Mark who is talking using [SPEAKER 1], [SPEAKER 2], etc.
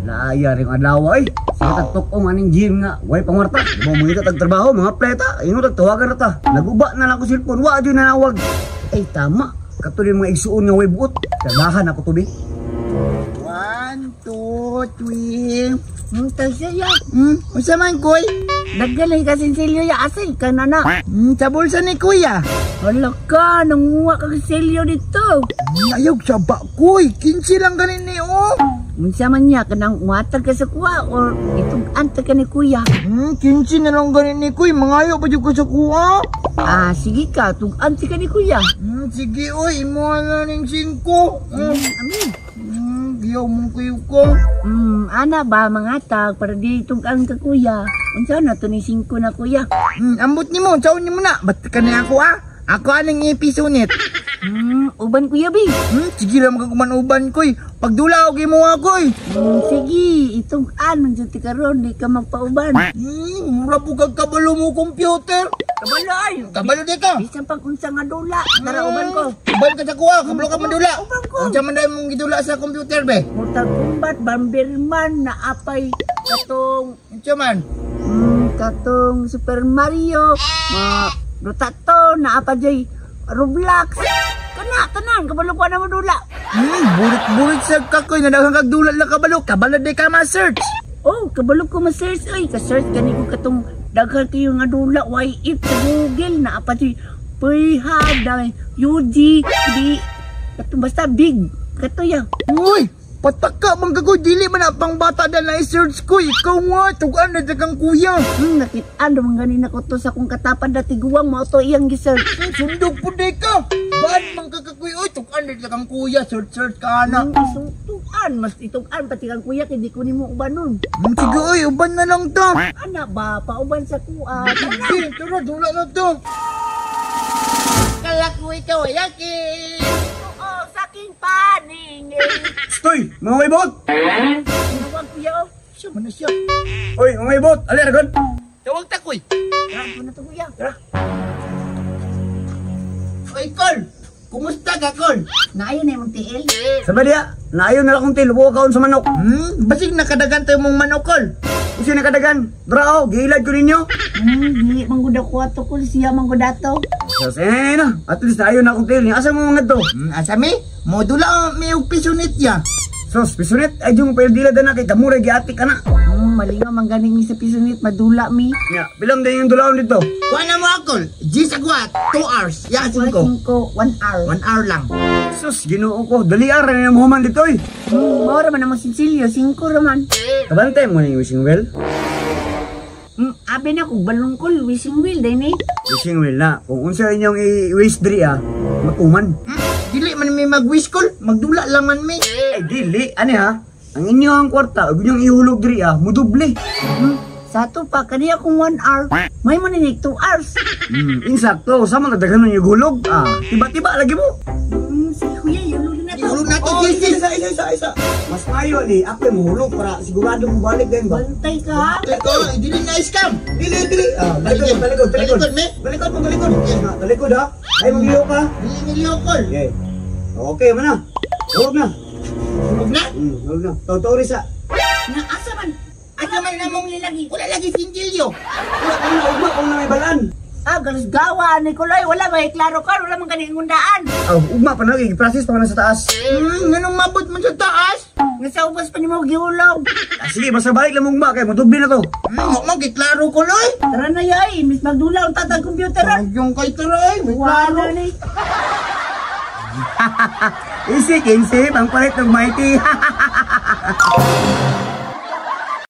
[SPEAKER 1] Laaya rin adlaw ay. Sige tagtukong aning gym nga, way pangwarta. Di ba mo tag trabaho, mga pleta, ingon tagtawagan na ta. Naguba na lang ko cellphone, wa jud nanawag. Ay tama, katuloy mga igsuon nga way buot. Kagahan ako tubi.
[SPEAKER 2] 1, 2, 3.
[SPEAKER 3] Tasya ya.
[SPEAKER 2] Unsa man, Koy?
[SPEAKER 3] Daghan ka sinsilyo ya asay ka na na.
[SPEAKER 2] Sa bulsa ni Kuya.
[SPEAKER 3] Wala ka, nanguha ka sinsilyo dito.
[SPEAKER 2] Ayaw sa ba, Koy. 15 lang ganin ni, oh.
[SPEAKER 3] Unsa man niya kanang muhatag ka sa kuha or itong anta ka ni kuya.
[SPEAKER 2] 15 na lang ganin ni Koy. Mangayo pa jud ko sa kuha.
[SPEAKER 3] Ah, sige ka, tug anta ka ni kuya.
[SPEAKER 2] Sige, oy. Imo na ning 5.
[SPEAKER 3] Amin.
[SPEAKER 2] Giyaw mong kuyo ko.
[SPEAKER 3] Ana ba mangatag para di itong ang ka kuya. Unsa na to ni 5 na kuya?
[SPEAKER 2] Ambot nimo, chaon nimo na. Ba't ka na ako ah? Ako aning ipisunit.
[SPEAKER 3] Uban kuya bi.
[SPEAKER 2] Sige lang magkakumanuban koy. Pagdula og imo koy.
[SPEAKER 3] Sige, itong an man jud ti karon di ka magpauban.
[SPEAKER 2] Mura po kag kabalo mo computer.
[SPEAKER 3] Kabalo ay.
[SPEAKER 2] Kabalo di ka.
[SPEAKER 3] Bisan pag unsa nga dula, tara uban ko.
[SPEAKER 2] Uban ka sa kuha, kabalo ka mandula.
[SPEAKER 3] Uban ko.
[SPEAKER 2] Unsa man dai mong gidula sa computer be?
[SPEAKER 3] Mortal Kombat, Bomberman, na apay katong
[SPEAKER 2] Unsa man?
[SPEAKER 3] Katong Super Mario, ma Dota to, na apa jay Roblox. Kana tanan kabalo ko na mo dula.
[SPEAKER 2] Burit-burit sa kakoy na kag dula lang kabalo. Kabalo di ka ma-search.
[SPEAKER 3] Oh, kabalo ko ma-search oy, ka-search kani ko katong daghan kayo nga dula why it sa Google na apa jay Payhada, UG, D, katong basta big kato ya.
[SPEAKER 2] Uy, pataka man kakoy dili man na pang bata dal na i-search ko. Ikaw nga tugan na kang kuya.
[SPEAKER 3] Nakitaan man gani na ko to sa akong katapad dati guwang mao to iyang gi-search.
[SPEAKER 2] Sundog po di ka. Bad man ka kakuy oy, tugan na kang kuya, search search ka na.
[SPEAKER 3] Tugan, mas itugan pati kang kuya kay di ko nimo ubanon.
[SPEAKER 2] Sige oy, uban na lang to.
[SPEAKER 3] Ana ba, pauban sa kuha. Tara.
[SPEAKER 2] Sige, tara, dula na to. Kala ko ikaw ay akin.
[SPEAKER 3] Oo, sa aking paningin.
[SPEAKER 1] Stoy, mga way buot.
[SPEAKER 3] Tinawag kuya oh.
[SPEAKER 2] Siya man na siya.
[SPEAKER 1] Oy, mga way buot, ali ra gud.
[SPEAKER 2] Tawag ta koy.
[SPEAKER 3] Tara ko na to kuya.
[SPEAKER 1] Tara.
[SPEAKER 2] Oy, Kol. Kumusta ka, Kol?
[SPEAKER 3] Naayo na imong tiil.
[SPEAKER 1] Sabi diya, naayo na lang akong til, buo kaon sa manok.
[SPEAKER 2] Basig nakadagan tayo mong manok, Kol.
[SPEAKER 1] Unsa nakadagan? Dra oh, giilad ko ninyo.
[SPEAKER 3] Dili man gud ako ato kol siya man gud ato.
[SPEAKER 1] So, sige na, at least naayo na akong til. Asa mo mga to?
[SPEAKER 2] Asa mi? Modula may og pisunit ya.
[SPEAKER 1] Sos, pisunit, ay yung pildila na kay kamura giatik ka na.
[SPEAKER 3] Malingaw man ganing mi sa pisunit madula mi.
[SPEAKER 1] Nya, bilang din yung dulaon dito.
[SPEAKER 2] Kuha na mo akol. G sa kuha, 2 hours. Ya, 5.
[SPEAKER 3] 5, 1 hour.
[SPEAKER 2] 1 hour lang.
[SPEAKER 1] Sus, Ginoo ko, dali ara na mo human dito eh.
[SPEAKER 3] Mao ra man among sinsilyo, 5 ra man.
[SPEAKER 1] Kabantay mo na yung wishing well.
[SPEAKER 3] Abi na kog balungkol, wishing wheel day ni.
[SPEAKER 1] Wishing well na. Kung unsa inyong i-wish diri ah, matuman.
[SPEAKER 2] Dili man mi mag-wish call, magdula lang man mi.
[SPEAKER 1] Ay, dili, ani ha? Ang inyong kwarta, ug inyong ihulog diri ah, mudoble.
[SPEAKER 3] Sa ato pa kaniya kung 1 hour, may man ni 2 hours.
[SPEAKER 1] Insakto, sama nagdaghan ninyo hulog. Ah, tiba-tiba lagi mo.
[SPEAKER 3] Sige kuya, ihulog na to.
[SPEAKER 2] Ihulog na to,
[SPEAKER 1] Oh,
[SPEAKER 2] Jesus.
[SPEAKER 1] isa, isa, isa, isa. Mas maayo ni, ako yung muhulog para sigurado mo balik din ba?
[SPEAKER 3] Bantay ka ha.
[SPEAKER 2] Ikaw, dili na scam.
[SPEAKER 1] Dili, dili. Ah, talikod, talikod, talikod.
[SPEAKER 2] Talikod, me.
[SPEAKER 1] Talikod mo, talikod. Ah, talikod ha. Ay, magliho ka.
[SPEAKER 2] Dili niliyo call.
[SPEAKER 1] Okay. Okay, man na. Hulog na.
[SPEAKER 2] Hulog na?
[SPEAKER 1] Hulog na. Totoo rin sa.
[SPEAKER 3] Na asa man?
[SPEAKER 2] Asa man namong
[SPEAKER 3] nilagi?
[SPEAKER 2] Wala lagi sinjilyo.
[SPEAKER 1] Wala kang naugma kung na may balaan.
[SPEAKER 3] Ah, galos gawa ni Kuloy, wala may klaro ka, wala man kaning undaan.
[SPEAKER 1] Oh, ugma pa na, i-process pa na sa taas.
[SPEAKER 2] Nganong mabot man sa taas?
[SPEAKER 3] Nga sa ubos pa nimo gihulog.
[SPEAKER 1] Ah, sige, basta balik lang ugma kay modoble na to.
[SPEAKER 2] Mo giklaro ko loy.
[SPEAKER 3] Tara na yay, miss magdula ang tatag computer.
[SPEAKER 2] Yung kay tara ay, may klaro.
[SPEAKER 3] Wala ni.
[SPEAKER 1] Easy, kinsi, pang palit ng mighty.